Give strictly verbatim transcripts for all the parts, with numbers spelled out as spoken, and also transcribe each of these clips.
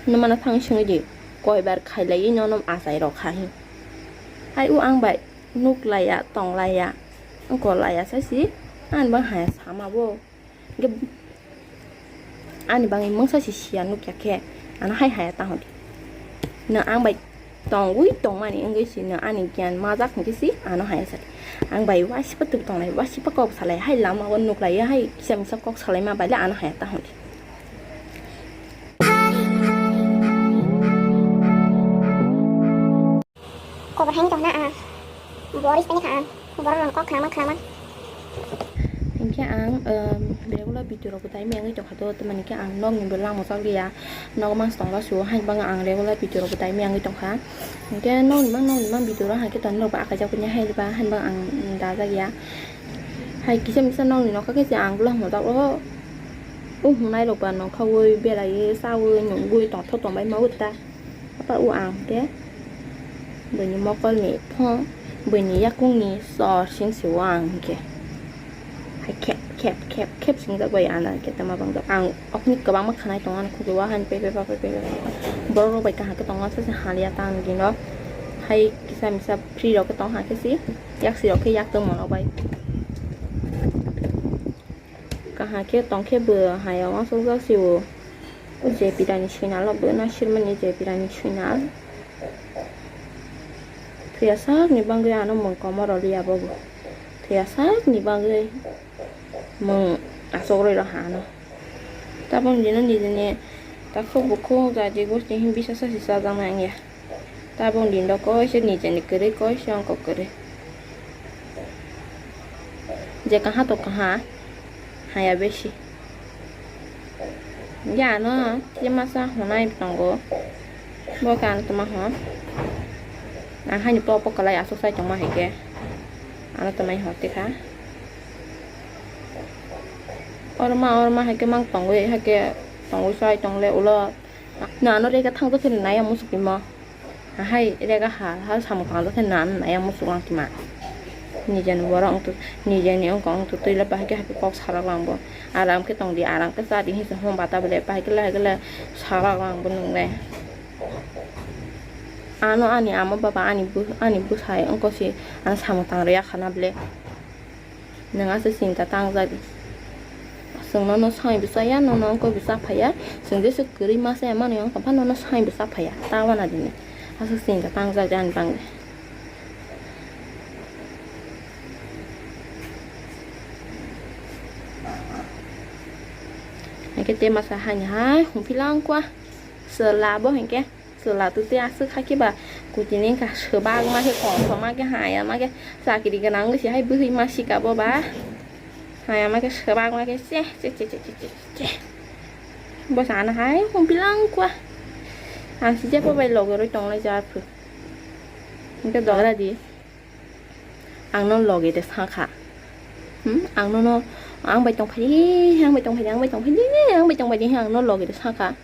Nwmano thang swngwi di, koibar khailaiwi nono achai rok kha hi. Hai o ang bai nuk laiya, tong laiya, wngkor laiya sai si, ani bang haya sama bo. Hingke ani bangwi mungsa si siya nukya khe, ano hai haya ta hwn di. Nwng ang bai tongwi tongmani wngwi si nwng ani giyan majak hingke si ano haya sa di. Ang bai wasipa tuk tonglai, wasipa kok salai, hai lama o nuklai, hai kisa misa kok salai ma bai le ano haya ta hwn di. Kobor haini tongna ang. Boris tani kha ang. Borok rok kok khlama khlama. Hinkhe ang, um, regular video rok bo tai mengwi tongkha to, tamani khe ang nokni bo langmajak liya. Nogo mangsa tongla su, haini bagwi ang regular video rok bo tai mengwi tongkha. Hinkhe nokni mang, nokni mang video rok haikhe tongni rok bo akai jak ya, haini ba, haini bagwi ang dajak ya. Hai kisa misa nokni nokha khe se ang langmajak o. O hwnai rok ba nokha ui berai chaui nungwi tongthok tongbai ma ui ta. Apa o ang khe buini mokolni phone, buini yakungni sor sing si o ang khe. Hai khep, khep, khep, khep singjak bai ano khe tama bangjak. Ang okni kwbangma khanai tongo, ano khukui o hani pe, pe, pa, pe, pe, pa, pa. Borok rok bai kaham khe tongo, sa, sa haliya ta ang dino. Hai kisa misa free rok khe tong ha khe si, yak si rok khe yak tong mono bai. Kaham khe tong khe bo haya uansukjak si o. O je pidani swinalo bo na sirmani je pidani swinal. Thwiya sakni bagwi ano mung komo rw liya bobo. Thwiya sakni bagwi mung achuk rwi rw ha ano. Tabuk dino nijeni takhuk bukhuk jadi gosti hwn bisa sa si chajaknai wngya. Tabuk din do koise nijeni kwrwi koise wngkok kwrwi. Je kaha to kaha haya besi. Hingke ano khe masa hwnai tongo. Bo khe ano tongma hwn. Ang haini pok pok kwlai aswk sai tongma hai khe. Ano tongmani hor tikha. Orma orma hai khe mang tongwi hai khe tongwi sai tong le ulo. No ano rega thang to khe nai ang muchuk timo. Hai rega ha, ha samung tang khe nan nai ang muchuk lang tima. Nijeni borok wngtwi, nijeni wngkok wngtwi twi le bahai khe hai khe kok sarak lang bo. Aram khe tong di, aram khe cha di hinwi se hwn ba ta bole, bahai khe le hai khe le sarak lang bo nwng le. Ano ani ama baba ani bw-, ani bwsai wngkok se ano samung tang rwya kha na bole. Nwng aswk sinta tangjak di. Chwng nono sai bwsa ya, nono wngkok bwsa phaiya. Chwng jesa kwrwi masa ya manwi wngkha, phano nono sai bwsa phaiya. Ta wana dini. Aswk sinta tangjak di ani bangwi. Hingke te masa hani hai hung pilang kwa. Chwla bo hingke. Chwla twi twi aswk hakhe ba, kutini wngkha swbak ma khe, kosom ma khe, haya ma khe, chakri gwnang wngwi se hai bwrwi ma sika bo ba, haya ma khe swbak ma khe, che, che, che. Bo sana hai hum bilang kwa. Ang si jepo bai loge roi tonglai jar phu. Hingke dogra di. Ang no loge de sakha. Hmm? Ang no no, ang bai tong phai di, ang bai tong phai di, ang bai tong phai di, ang bai tong phai di, ang no loge de sakha.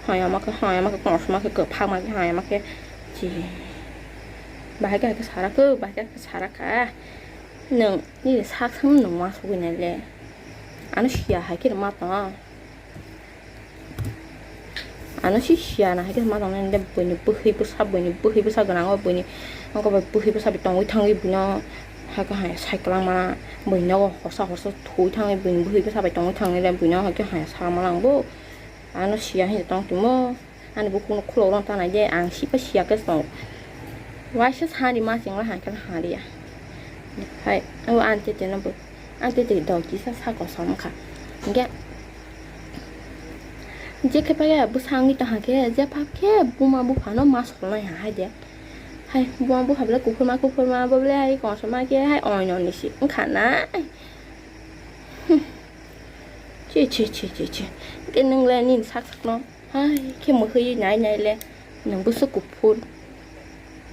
Haya ma khe, haya ma khe, kongsma khe, kwphang ma khe, haya ma khe, chi. Bahai khe, hai khe sara khe, bahai khe, hai khe sara kha. Nwng, nini sak sang nwng ma sugui nai le. Ano siya hai khe ma tong. Ano si siya na hai khe ma tong nai le, buini bwhwi bwsa, buini bwhwi bwsa gwnang o, buini, abo bai bwhwi bwsa bai tongwi thangwi buino, hai khe hai sai kwlangma, buini nogo horsa horsa thwi thangwi, buini bwhwi bwsa bai tongwi thangwi le, buino hai khe hai sa ma lang bo. Ano siya hai tong timo. Ani bukhukno khulok rwng tanai de, ang sipa siya khe tongo. Waisa sani ma chengla hai khe hariya. Hai, o ani tete no bo, ani tete dol kisa sa kosom wngkha. Hingke, je khe paya bwsa wngwi tongkha khe, je phap khe buma buphano ma solnai ha hai de. Hai, buma bupha bole kuphurma kuphurma bo bole hai kosom ma khe hai oino ni si wngkha na. Hmm. Chi, chi, chi, chi, chi. Hingke nwng le nini sak sakno. Hai khe mwkhwi nai nai le nwng bwswk kuphur.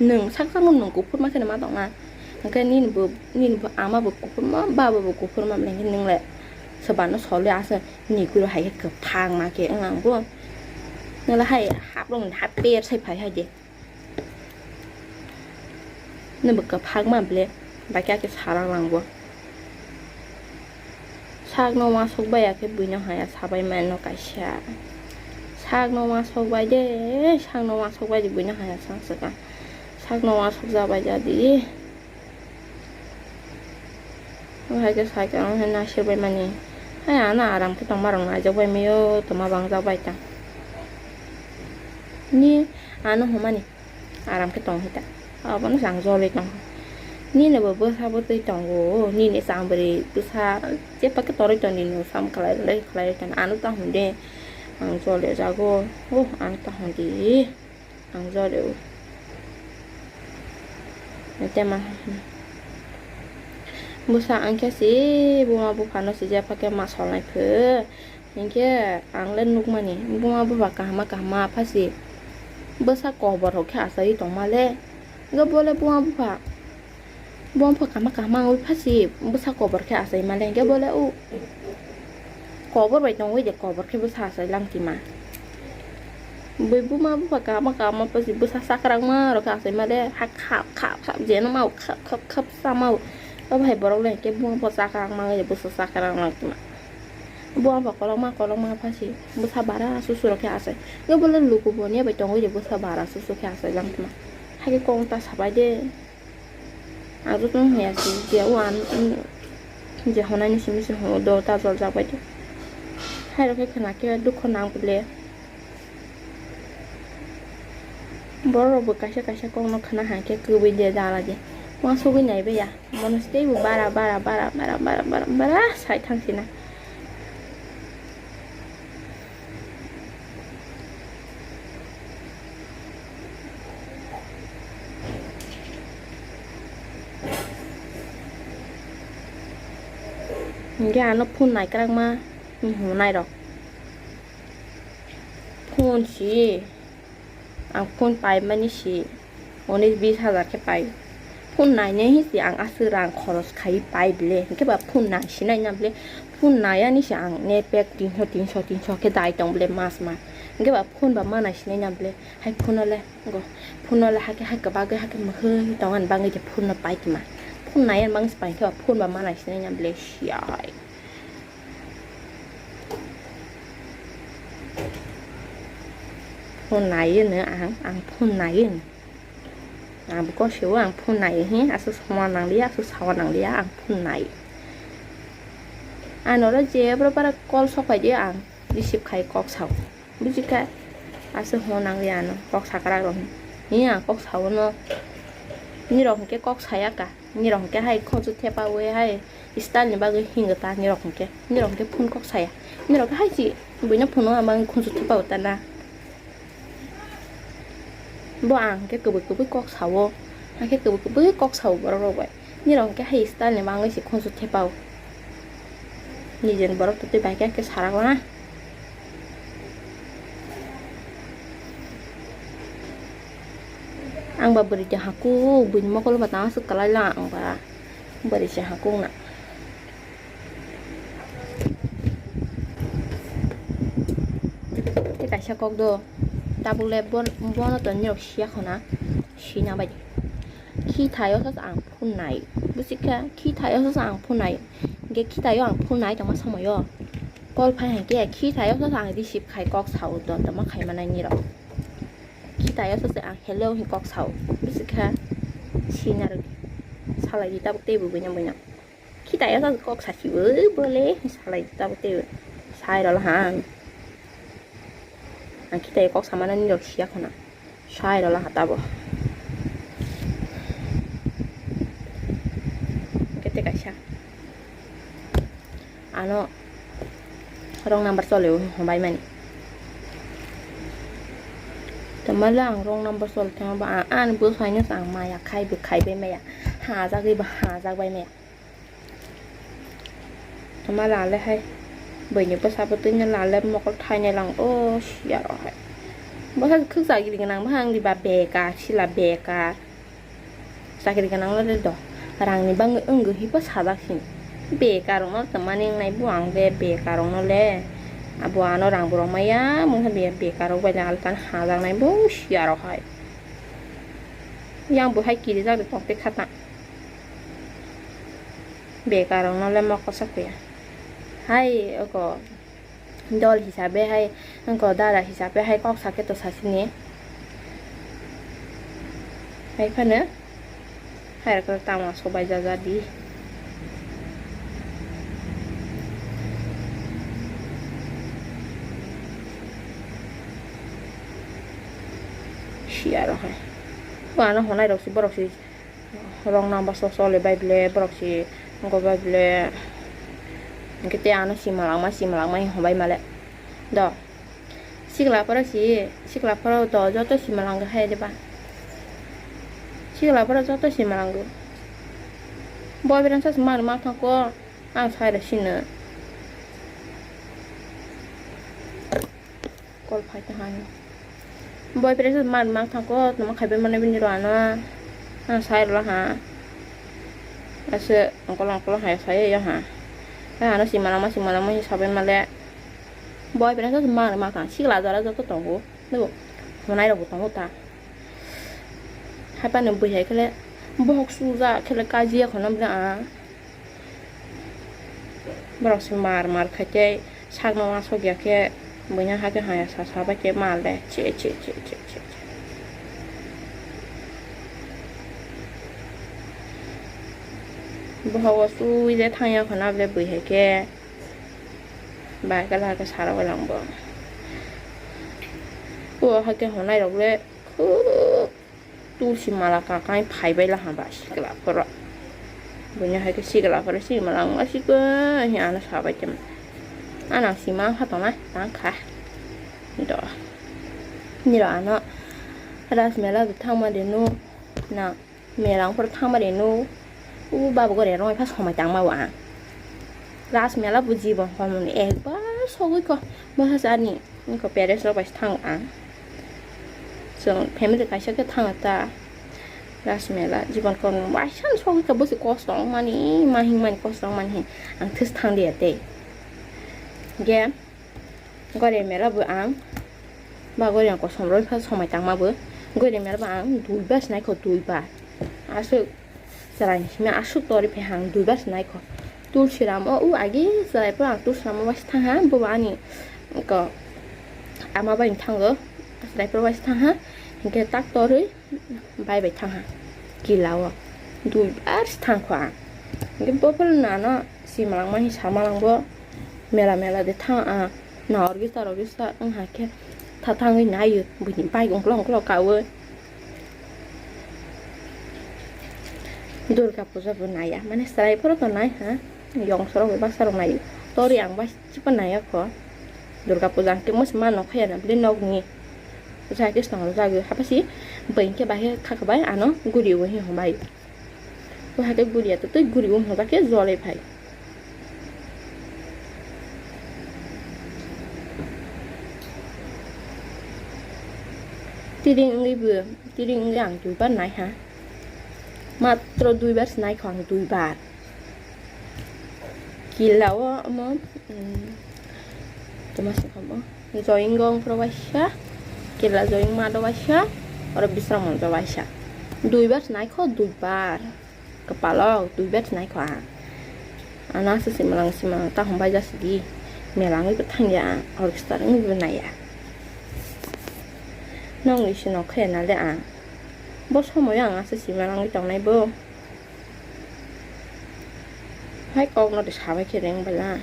Nwng sak sakno nwng kuphur ma kheno ma tongna. Hwnkhe nini bo, nini bo ama bo kuphur ma, baba bo kuphur ma, belai khe nwng le soba no sol le aswk ni kuro hai khe kwphang ma khe wng ang bo. Nwng le hai hap rok ni hap per sai phai hai de. Nwng bo kwphang ma ble, bai khe sara lang bo. Sakno uansuk baiya khe buino haya sabai mano kaisa. Sakno uansuk bai de, sakno uansuk bai de, buino haya sang swkang. Sakno uansuk ja bai ja di. Hai khe sai ka, ang hai naisir bai mani. Hai ano aram khe tongma rok naijak bai mio, tongma bangjak bai ta. Ni ano humani. Aram khe tong hita. Abono se ang joloi tong. Nini bo bwsa bwtwi tongo. Nini chang bwrwi bwsa jepa khe toroi tong nini sam khlai rwlai khlai tong. Ano ta hwn de. Ang joloi jago. Oh, ano ta hwn di. Ang joloi. Tema. Bwsa ang khe si buma buphano si jepa khe ma solnai phu. Hinkhe ang le nukmani, buma bupha kahama kahama phasi bwsa kobor rok khe achaiwi tongma le. Hinkhe bo le buma bupha, buma bupha kahama kahama wngwi phasi bwsa kobor khe achaima le. Hinkhe bo le o kobor bai tongwi de, kobor khe bwsa achai lang tima. Bui buma bupha kahama kahama phasi bwsa chakrangma rok khe achaima le, ha khap khap khap jeno ma o khap khap khap sama o. Obo hai borok le hinkhe buma bupha chakrangma wngwi de bwsa chakrang lang tima. Bo wngkha kolokma kolokma phasi bwsa bara susu rok khe achai. Bo le luku bo niya bai tongwi de bwsa bara susu khe achai lang tuma. Hakhe kok ta sabai de. Ang joto wng ya si je o ang je honai ni simi se ho do ta jol jak bai de. Hai rok khe khna khe dukho nang le. Borok rok bo kaisa kaisa kok no khna hai khe kwbui de jala de. Uansugui nai bai ya. Mono se teibo bara, bara, bara sai thang sina. Hinkhe ano phone nai kwrak ma, hinwi hwnwi nai rok. Phone si. Ang phone paimani si unis bis hajar khe pai. Phone nainai hinsi ang aswk rang khoros khai pai bile. Hinkhe ba phone nai sinai na bile. Phone nai ani si ang net pack tinso, tinso, tinso khe dai tong bile mas ma. Hinkhe ba phone ba ma nai sinai na bile. Hai phone le, go. Phone le hakhe hakhe bagwi hakhe mwhwi tong ani bagwi je phone no pai tongma. Phone nai ani bagwi se pai khe ba phone ba ma nai sinai na bile. Siyai. Phone naiyo no ang, ang phone naiyo no. Ang bo kosio ang phone naiyo hi, aswk songma nangliya, aswk sawa nangliya, ang phone naiyo. Ano oro jebra bara call sok phai di ang receive khai kok sao. Buji kha, aswk hwnna nangliya ano, kok sakrak rok. Hi ang kok sao no, nirok hinkhe kok saya ka. Nirok hwnkhe hai khonsu thepawi hai style ni bagwi hingo ta nirok hwnkhe. Nirok hwnkhe phone kok saya. Nirok khe hai si buino phone o ang bagwi khonsu thepao ta na. Bo ang hwnkhe kwbwi kwbwi kok sao. Hakhe kwbwi kwbwi kok sao borok rok bai. Nirok hwnkhe hai style ni bagwi se khonsu thepao. Nijeni borok totwi bai khe sarak na. Ang ba bwrwi de hakuk, buini mokol ba tang aswk kwlai lang ang ba. Bwrwi se hakuk na. Tei kaisa kok do. Tabuk le bon-, bono to nirok siya khona. Sina bai. Khi thaio sa ang phunai. Busi kha, khi thaio sa ang phunai. Ge khi thaio ang phunai tongma somoyo. Call phai hai khe, khi thaio sa ang receive khai kok sao do, tongma khai manai nirok. Khi thaio sa ang hello hi kok sao. Busi kha, sina rok. Salai di tabuk tei buino buino. Khitai o kok sasi bo bole salai tabuk tei sai rwla ha ang. Ang khitai kok samano nini rok siya khuna. Sai rwla ha tabo. Kete kaisa. Ano wrong number chole o hwnbai mani. Tamala ang wrong number chole thangma ba ang ani bwsaino ang maya khai bo khai bai maya. Hajagwi bo hajak bai maya. Tama lale hai. Buini bwsa bo twino lale mokol thainai lang o siya rok hai. Bwsa khwk chakri gwnang bwsa wng diba bekar sila bekar. Chakri gwnang lale do. Rangni bagwi wngwi hipo sajak sini. Bekar rokno tongmani wngnai bo ang be bekar rokno le. Abo ano rang borok maya mungsa be bekar rok bai le alkan hajaknai bo siya rok hai. Yang bo hai kirijak de tongte khata. Bekar rokno le mokol sakya. Hai oko. Dol hisabe hai, wngkha dada hisabe hai kok sakhe to sasini. Hai phano, hai rok tamo sobai jaja di. Siya rok hai. Bo ano honai rok si, borok si. Rong nang baso chole bai bile, borok si go bai bile. Hingke te ano sima langma, sima langma hing bai male. Do. Sikla pora si, sikla pora do joto sima langgo hai de ba. Sikla pora joto sima langgo. Boyfriend sa sima ma thangko, ang sai da sino. Call phai ta hani. Boyfriend sa mar mang thangko, tamo khaibai mane bini ro ano. Ang sai rwla ha. Ase ongkol ongkol hai sai ya ha. Hai ano sima lama, sima lama hi sabai male. Boyfriend sa mar mang thang, sikla jora joto tongo. Nugo. Monai rok bo tongo ta. Hai pano bui hai kele. Bohok suja kele kaji ya khono bla. Borok se mar mar khai tei sakno asok ya khe buino hakhe haya sa sa bai khe mal de. Che, che, che. Bohogo sui je thang ya khwna bwle bui hai khe bai khe la khe sara bai lang bo. O hakhe hwnai rok le khub. Tulsi mala kakai phaibai la hamba sikla phoro. Buini hai khe sikla phoro si mala wngma sikla hi ano sabai tong. Ano sima wngkha tongnai tang kha. Do. Niro ano Rajmela do thangma de no. Na mela wngphoro thangma de no. U babu gore rong pha somai tangma o ang. Rajmela bo jibon homoni ekbar sogwi kho. Bo hachani. Wngkha parents rok bai se thango ang. Chwng family kaisa khe thango ta. Rajmela jibon kormo waisa sogwi kha, bwswk kosto wngmani, ma himani kosto wngmani hin ang thus thang liya tei. Ge gori mela bo ang ba gori ang kosom roi pha somai tangma bo. Gori mela bo ang dui bar se naikho, dui bar. Aswk Chwraini simi aswk tori phai ang dui bar se naikho. Tulsiram o u agi chwrai phuru ang Tulsiram o waisa thang ha, bo bo ani ko ama bai thango. Chwrai phuru waisa thang ha, hinkhe tak torwi bai bai thang ha. Kila o dui bar se thang kho ang. Hinkhe bo phuru nano simalangma hi samalangbo mela mela de thang ang. Na orgesa orgesa wng hai khe tha thangwi naio buini bike ungklo ungklo kaui. Durga puja bo naiya, mane chwrai phoro to nai ha, yong sorok bai baksa rok nai, tori ang bai chikon naiya kho. Durga puja ang tei musi ma nok phaiya na bini nok ni, puja khe song rok jagwi hapasi bai khe bai khe kha kha bai ano guri o hin hwn bai. Bo hai khe guri ya to tei guri o hwn bai khe jolai phai. Tiring wngwi bo, tiring wngwi ang duibar nai ha. Matro duibar se nai kho ang, duibar. Kila o omo, mm, toma se kamo. Joying gong pro waisa, kila joying ma do waisa, oro bisram monjo waisa. Duibar se nai kho, duibar. Kwpalo duibar se nai kho ang. Ano aswk simalang simalang ta hwn bai jasi di. Mela wngwi bo thang ya ang, orchestra wngwi bo nai ya. Nongni se nok khe na le ang. Bo somoyo ang aswk simalang wngwi tongnai bo. Hai kok no de sabai khe reng bai la.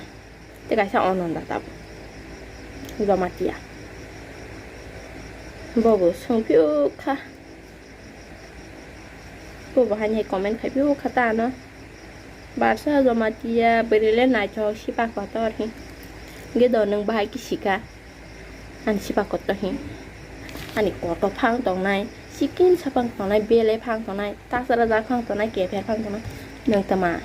Tei kaisa Ananda tabuk. Jamatia. Bo bo swngphio kha. Bo bo haini comment khai phio kha ta ano. Barsa Jamatia bwrwi le naithok sipa kotor hi. Ge do nwng bahai kisi kha. Ani sipa kotor hi. Ani kotor phang tongnai. Sikin saphang tongnai, bele phang tongnai, tasara jak phang tongnai, kepher phang tongnai. Nwng tama.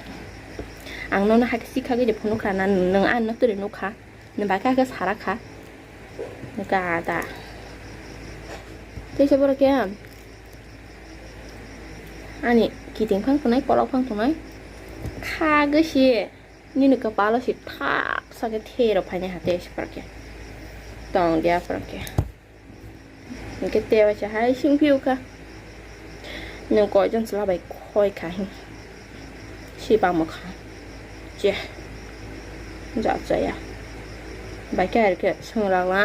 Ang nono hakhe sikha gwi de phunukha na, nwng ani no turi nukha. Nwng bai kha khe sara kha. Gada. Teisa borok ya. Ani kiting phang tongnai, kolok phang tongnai. Kha gwi si. Nini kwpalo si thap sa khe the rw phainai ha tei se phwrwng khe. Tong dia phwrwng khe. Hwnkhe tei waisa hai sing phiyok kha. Nwng koijon chwla bai khoi kha hi. Si bangma kha. Che. Ja chaya. Bai khe ar khe swngrok na.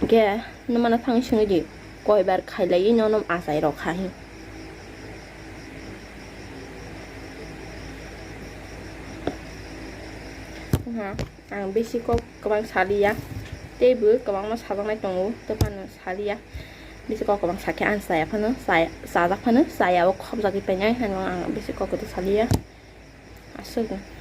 Khe nwmano thangwi swngwi di. Koibar khailaiwi nono achai rok kha hi. Aha, ang bisi kok kwbang saliya. Teibo kwbangma sajaknai tongo, tei phano saliya. Bisi kok kwbang sakhe ang chaya phano, chaya, chajak phano, chaya o khopjagwi painai, hwnwi ang bisi kok kwtwi saliya. Aswk.